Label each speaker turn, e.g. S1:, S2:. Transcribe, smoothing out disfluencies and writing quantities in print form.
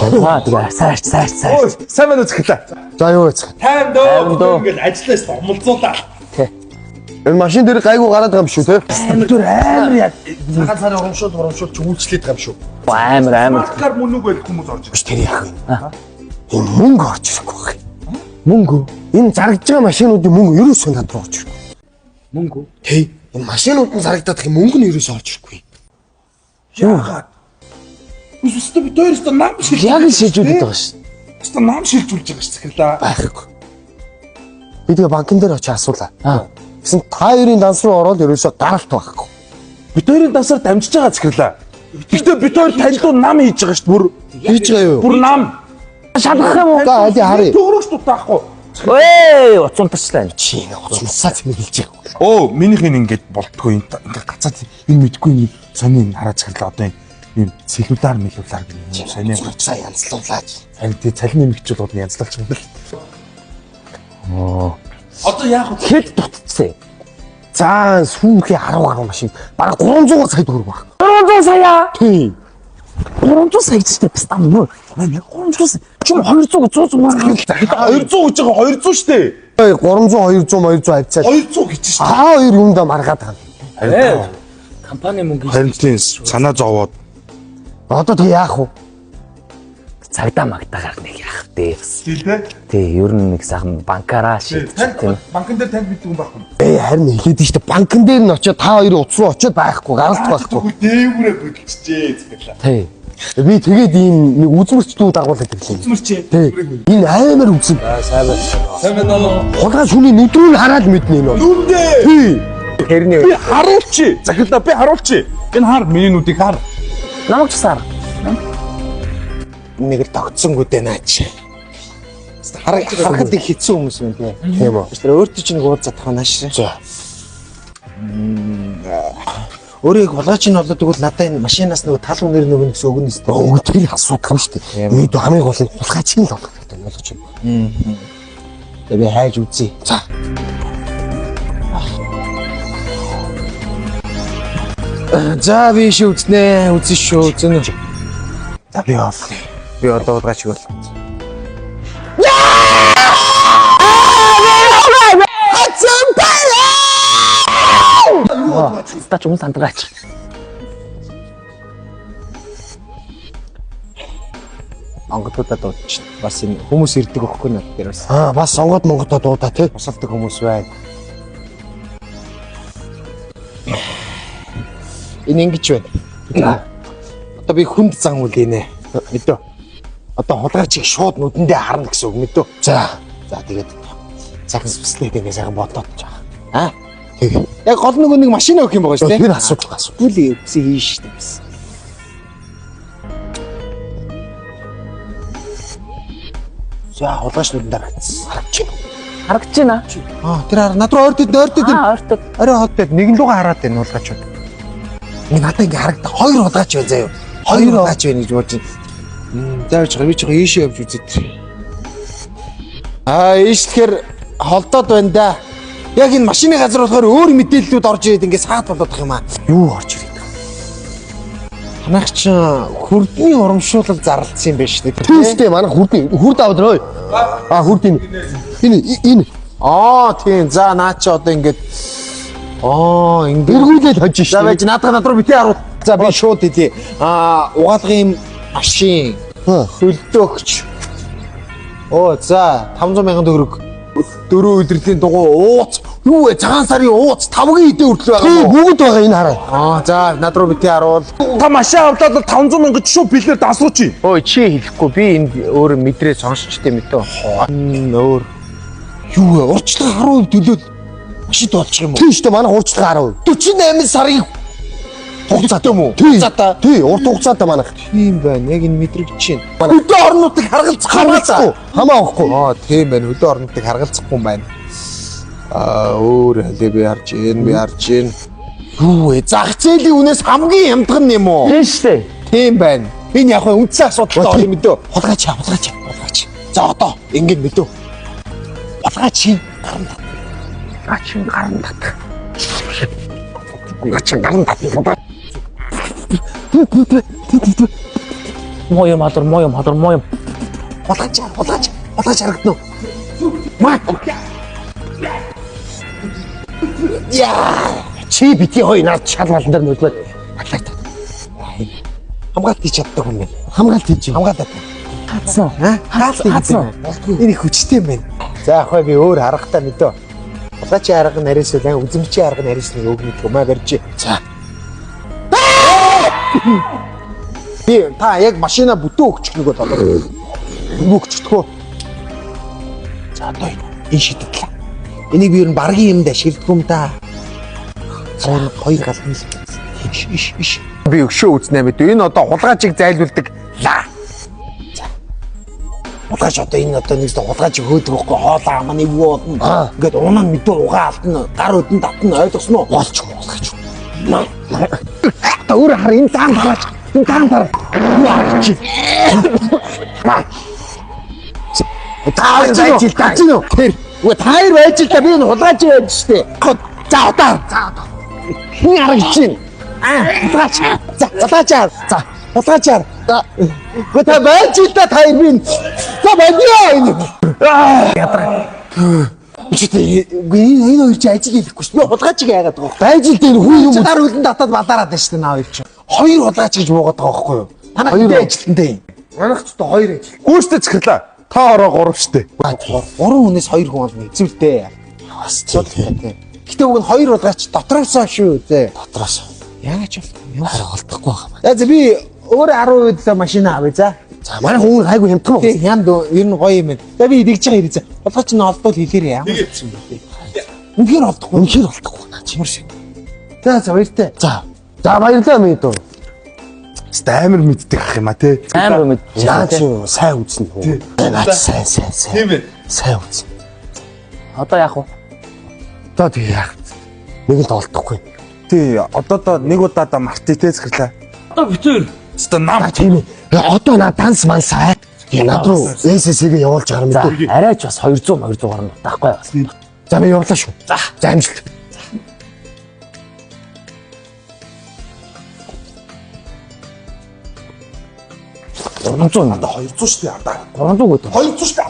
S1: Аа тэгээ сайрч сайрч сайрч.
S2: Ой, сайн байна уу захирлаа.
S3: За юу вэ?
S2: Тайм
S1: Тайван
S2: дөө.
S1: дөө.
S2: Ингээл ажиллаас томолцуулаа.
S3: Энэ машин дээр гайгүй гараад байгаа юм шүү те.
S2: Тэр амар яа. Цагаан сарын урамшуул урамшуул чи үйлчлээд байгаа юм шүү.
S1: Амар амар.
S2: Гар мөнөг байх хүмүүс орж
S3: Биш тэр яах вэ? Энэ мөнгө орж ирэхгүй байх.
S1: Мөнгө.
S3: Энэ зарагдж байгаа машинуудын мөнгө ерөөсөө над руу орж ирэхгүй.
S1: Мөнгө.
S3: Тий. Энэ машинууд нь зарагдаад их мөнгө нь ерөөсөө орж ирэхгүй.
S2: Яагаад? Үстэй бид хоёр өстө нам шилжүүлж.
S1: Яг л шилжүүлээд байгаа ш.
S2: Өстө нам шилжүүлж байгаа ш захирлаа.
S3: Байхгүй. Би тэгээ банкн дээр очиж асуулаа.
S1: Аа.
S3: Тэгсэн та хоёрын данс руу ороод ерөөсөө гаралт байхгүй.
S2: Бид хоёрын дансаар дамжиж байгаа захирлаа. Гэхдээ бид хоёр танилуу нам хийж байгаа ш. Бүр
S3: Хийж байгаа юу?
S2: бүр нам.
S1: Шалгах юм уу?
S3: За аль харъя.
S2: Төгрөгч дутаахгүй.
S1: Эй, уцун тачлаа.
S3: Чи энэ уцмсаа зэмлэж байгаа.
S2: Оо, минийх энэ ингээд болтгоо энэ ингээд гацаад энэ мэдгүй энэ сони энэ хараа захирлаа одоо энэ юм целлюлар мэлүүлар гэх юм сони
S3: Уцаа янзлуулаач.
S2: харин тий цалин нэмэгч бол янзлалч юм бэл.
S1: Оо.
S2: Одоо яах вэ?
S1: Хэд дутцсан?
S3: За сүүлийн 10 гаруй машин бараг 300 сая төгрөг баг.
S1: 300 сая.
S3: Тий.
S1: 300 сая гэж тэ пстам нөө. 300 сая. Чим 200 100 100
S2: 200 гэж байгаа 200 штэ.
S3: 300 200 200 хавцаа.
S2: 200 гэж штэ.
S3: Аа хоёр юмдаа маргаад байгаа.
S1: Ээ. Компани мөнгө
S2: Харин тийм санаа зовоод
S3: Одоо тэг яах вэ?
S1: цагдаа магтаагаар нэг яах вэ бас.
S2: тий дээ.
S1: Тий, ер нь нэг сайхан банкараа шийдчих тийм.
S2: Банкн дээр танд мэддэг юм байхгүй.
S3: Ээ харин хэлээд нь штэ банкн дээр нь очиод та хоёрын утас руу очиод байхгүй гаралт байхгүй.
S2: Дээгүүрээ хөдөлчихжээ захирлаа.
S1: Тий.
S3: Би тэгээд ийм нэг үзмэрч дүү дагуулад ирлээ.
S2: Үзмэрч.
S3: Тий. Энэ амар үзэн.
S1: Сайн байна.
S2: Сайн байна уу?
S3: Хулгай шүний нүд рүү нь хараад мэднэ энэ бол.
S2: Нүндээ.
S3: Тий.
S1: Тэрний
S2: Би харуулчи. Захирлаа би харуулчи. Энэ хар миний нүдийг хар.
S1: намайг ч сар.
S4: Нэг л тогтсонгүй дээ наач. Харахад их хэцүү хүмүүс байна тий.
S3: Тийм үү.
S4: Тэр өөртөө ч нэг уулзах тах нааш.
S3: За.
S4: Өөрөө яг хулгайч нь болоод тэгвэл надаа энэ машинаас нөгөө тал үнээр нөгөө нэгс өгнө өстэй.
S3: Өө тэр асуудал юм штэ. Миний дүү хамгийн гол нь хулгайч нь л болох хэрэгтэй ойлгож байна.
S4: Тэгээ би хайж үзье.
S3: За.
S4: За би ши үзнэ. Үзэн шүү үзэн. За би явлаа. Би одоо хулгайч бол.
S1: Та ч өмнө сандгаач.
S4: Онгодуудад дуудчих. Бас энэ хүмүүс ирдэг өгөхгүй над дээр бас.
S3: Аа бас сонгоод монгодоо дуудаа тий.
S4: Тусалдаг хүмүүс байна. Энэ ингэж байна. Одоо би хүнд зан үлээнэ. Мэдөө. Одоо хулгайчийг шууд нүдэндээ харна гэсэн үг мэдөө.
S3: За.
S4: За тэгээд сайхан сүслээд ингээ сайхан бодоод чаа. Аа?
S3: Тэг.
S4: Яг гол нөгөө нэг машин өгөх юм байгаа шүү дээ.
S3: Тэр асуудал асуудал.
S4: Үл үгүй хийн шүү дээ. Бас. За хулгайч нүдэнд харагдсан.
S3: Харагч байна.
S1: Харагдаж байна.
S4: Аа тэр хар над руу ойртод ойртод
S1: Аа, ойртод.
S4: орой хотод нэгэн лугаа хараад байна хулгайчууд. Ингээ надад ингээ харагдаа хоёр хулгайч байна заяа. Хоёр хулгайч байна гэж бодож байна. За явж байгаа би ч ийшээ явж үзээд. Аа ийшлэхээр холдоод байна да. Яг энэ машины газар болохоор өөр мэдээллүүд орж ирээд ингээ саад болоод байгаа юм аа.
S3: Юу орж ирээд байгаа?
S4: Танайх чинь хөрдний урамшуулал зарлцсан юм байна шүү дээ.
S3: Тийм шүү дээ. Манай хүрдний хүрд аваад ой. Аа хүрд энэ. Энэ энэ
S4: Аа тийм. За наа чи одоо ингээд аа ингээд
S3: эргүүлээд хожиж
S4: За
S3: шүү.
S4: байж наадах над руу битээ харуул. За би шууд идэе. Аа угаалгын машин
S3: Аа.
S4: хөлдөөгч. Оо за 500 мянган төгрөг. Дөрөв удирдлийн дугуй ууц. Юу вэ? Цагаан сарын ууц тавгийн идэ хүртэл байгаа
S3: Тий
S4: юм уу?
S3: бүгд байгаа энэ хараа.
S4: Аа за над руу битээ харуул.
S2: Та машин авлаад бол 500 мянга шууд бэлнээр дансууч.
S4: Ой чи хэлэхгүй би энд өөр мэдрээ сонсчтой мэдөө. Өөр. Юу вэ? Урчлага 10% төлөөл машин дуулчих юм уу?
S3: Тийм шүү дээ. Манай хуурчлага 10%.
S4: 48 сарын
S3: Хугацаатай
S4: юм уу?
S3: Тий.
S4: Хугацаатай.
S3: Тий, урт хугацаатай манайх.
S4: Тийм байна. Яг энэ мэдрэгч чинь. Хөдөө орнуудыг харгалзах
S3: Харгалзахгүй. Хамаа авахгүй.
S4: Аа тийм байна. Хөдөө орнуудыг харгалзахгүй юм байна. Аа өөр халээ би харж гин, би харж гин. Юу вэ? Зах зээлийн үнээс хамгийн хямдхан юм уу?
S1: Тийм шүү дээ.
S4: Тийм байна. Энэ яг хөө үндсэн асуудалтай
S3: Тий.
S4: юм мэдөө. Хулгайч, хулгайч, хулгайч. За одоо ингэж мэдөө. Хулгайч гарan тат. Хулгайч гарan татах. Хулгайч гарan татах.
S1: Муу юм халуур, муу юм халуур, муу юм.
S4: Хулгайч, хулгайч, хулгайч харагдана уу? Маа.
S3: Яа! Чи бити хоёр наад шал малан дээр нүлмээд батлаа.
S4: Хамгаалт хийж чаддаг юм байна.
S3: Хамгаалт хийж.
S4: Хамгаалаад.
S1: Хатсан уу?
S4: Хаалт
S1: Хатсан уу?
S4: Энэ их хүчтэй юм байна. За ах бай би өөр харахтаа мэдөө. Хулгайчийн арга нь арайсвал үзэмжийн арга нь арайс нэг өг мэдгүй маа барьж.
S3: За.
S4: Би та яг машина бүтэн өгчих нөгөө толгой. Өгчихдгөө. За одоо энэ шидэтлээ. Энийг би ер нь баргийн юмд ашигладаг юм да. Хоёр хоёр гална л. Иш иш иш. Би өшөө үзнэ мэдээ. Энэ одоо хулгайчийг зайлуулдаг лаа. За. Хулгайч одоо энэ одоо нэг зүйл хулгайчийг хөөдөг байхгүй хоолоо амаа нэг юу болно. Ингээд унаа мэдээ угаа алдна. Гар өдөн татна ойлгосноо уу?
S3: Голч хулгайч.
S4: Одоо өөр хар энэ даан дараач. Энэ даан дараа. Юу харагч.
S3: Та хоёр байж л та.
S4: Тэр. Үгүй та хоёр байж л та би энэ хулгайч байж штэ. За одоо. За одоо. Хин харагч юм. Аа хулгайч. За хулгайчаар. За хулгайчаар. Үгүй та байж л та та хоёр би. энэ- За бодио энэ. Ядраа. Чи тэ үгүй энэ энэ хоёр чи ажил хийхгүй шүү. Би хулгайчийг яагаад байгаа вэ?
S3: Байж л дээ энэ хүн юм.
S4: Чи гар хөлн татаад балаараад байна шүү дээ наа хоёр чи. Хоёр хулгайч гэж буугаад байгаа байхгүй юу? Танай
S3: Хоёр
S4: ажилтнтай юм.
S2: Манайх ч одоо хоёр ажил. Гүүштэй захирлаа. Та ороо гурав штэ.
S4: Гурван хүнээс хоёр хүн болно хэцүү л дээ.
S3: Бас тийм.
S4: Гэтэ уг нь хоёр хулгайч дотроосоо шүү дээ.
S3: Дотроос.
S4: Яаж болох юм?
S3: Хараа олдохгүй байгаа юм.
S4: За за би өөр 10% машина авъя за.
S3: За манай хүн хайгуу хямдхан уу?
S4: Тэг хямд ер нь гоё юм байна. За би тэгж байгаа хэрэг за. Хулгайч нь олдвол хэлээрэй ямар хэцүү юм бэ? Үнэхээр олдохгүй.
S3: Үнэхээр олдохгүй.
S4: Чимэр шиг. За за баяртай.
S3: За. За баярлалаа мэдүү.
S2: Хэвээ амар мэддэг ах юм а те.
S1: Амар мэд.
S3: Наа чи сайн үзнэ үү? Наа чи сайн сайн сайн.
S2: Тийм ээ.
S3: Сайн үзнэ.
S1: Одоо яах вэ?
S2: Одоо тэг яах вэ?
S3: Нэг л олдохгүй.
S2: Тий, одоо доо нэг удаа да марти те захирлаа.
S1: Одоо битүүр.
S2: Хэвээ нам
S3: А тийм ээ. Одоо наа данс манс айд. Над руу SSC-г явуулж байгаа
S1: За,
S3: мэдүү.
S1: арай ч бас 200 200 гарна таахгүй бас.
S3: За би явлаа шүү. За. За амжилт.
S1: За. 300
S2: 200 штэ ардаа.
S1: 300 гэдэг.
S2: 200 штэ.